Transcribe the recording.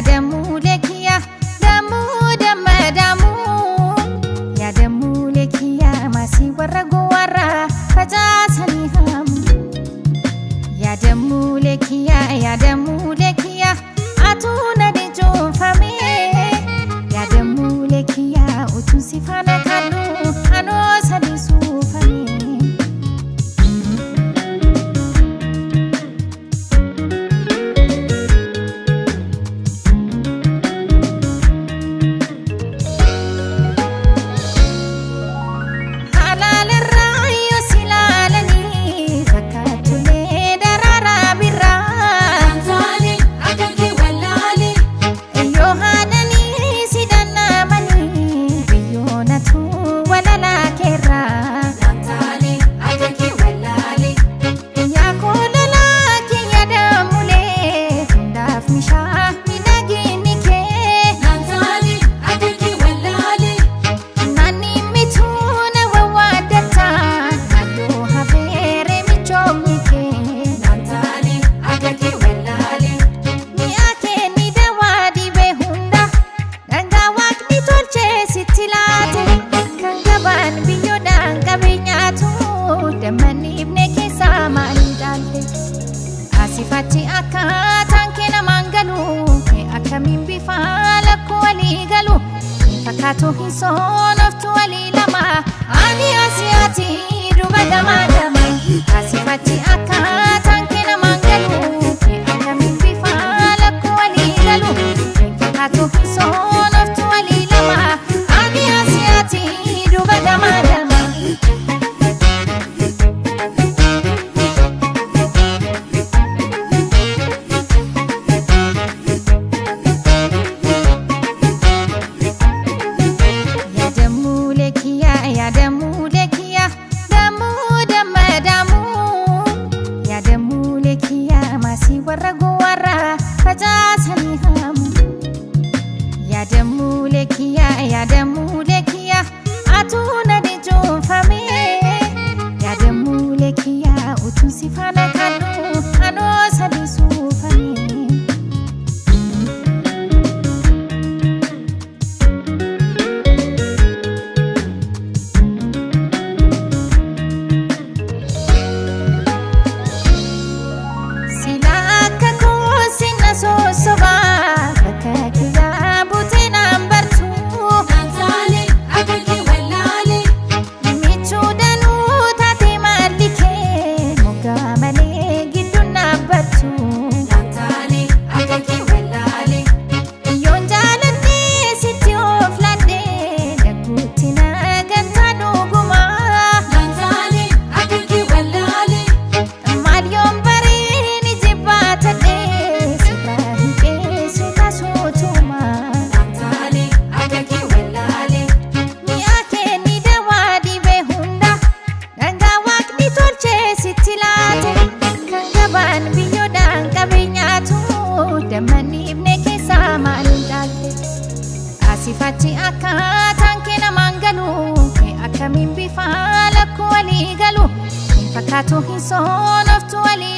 Yaadamuulee kiyya damuu damma damuu yaadamuulee kiyya maasii warra gowwaarraa facaasanii haamu. Yaadamuulee kiyya yaadamuulee kiyya atuu na dijuunfame yaadamuulee kiyya utuun si faana kadhu anoo sadii suufame. Halaalarraa yoo si ilaalanii fakkaatulee daraaraa birraa. Taane akka kee wallaalee. Yoo haadhanii si dhandhamanii biyyoonatu walalaa keerraa. Taane akka kee wallaalee. Yaa koololaa kiyya damulee hundaaf mishaa miidhaginni kee. Taane akka kee wallaalee. Naanni mituu na wawwaaddataa naannoo hafeere michoomni kee. Taane akka kee wallaalee. Mi'a kenni dawaa dhibee hunda dhangaa waaqni tolchee sitti laate kan gabaan biyyoodhaan qabeenyaatu dammanni ibne keessaa maal dhaalte asifachi akkaataan kee namaan galu akkamiin bifa lakkuu walii galu hin fakkaatu hin soonoftu walii lama ani asiyaati duba gamaa gama asifachi akkaataan kee namaan galu akkamiin bifa lakkuu walii galu hin fakkaatu hin soonoftu walii lama ani asiyaati duba gamaa gama. Yaadamuulee kiyya yaadamuulee kiyya damuu damma damuu yaadamuulee kiyya maasii warra gowwaarraa facaasanii haamu. Yaadamuulee kiyya yaadamuulee kiyya atuu na dijuunfame yaadamuulee kiyya utuun si faana kadhu anoo sadii suufame. Sila akka koosi na sosobaa bakka kiyyaa buutee naan bartuu. Taane akka kee wallaalee. Michuu danuu taate maalli kee moggaa malee gidduun dhaabbattu. Taane akka kee wallaalee. Yoon jaaladhee sitti of laddee daguutti na gantaa dhugumaa. Taane akka kee wallaalee. Maal yoon bareen jibbaa tadhee sirraa hin qeessu taasuutumaa. Taane akka kee wallaalee. Mi'a kenni dawaa dhibee hunda dhangaa waaqni tolchee sitti laate kan gabaan biyyoodhaan qabeenyaatu dammanni ibne keessaa maal dhaalte asifachi akkaataan kee namaan galu akkamiin bifa lakkuu walii galu hin fakkaatu hin soonoftu walii.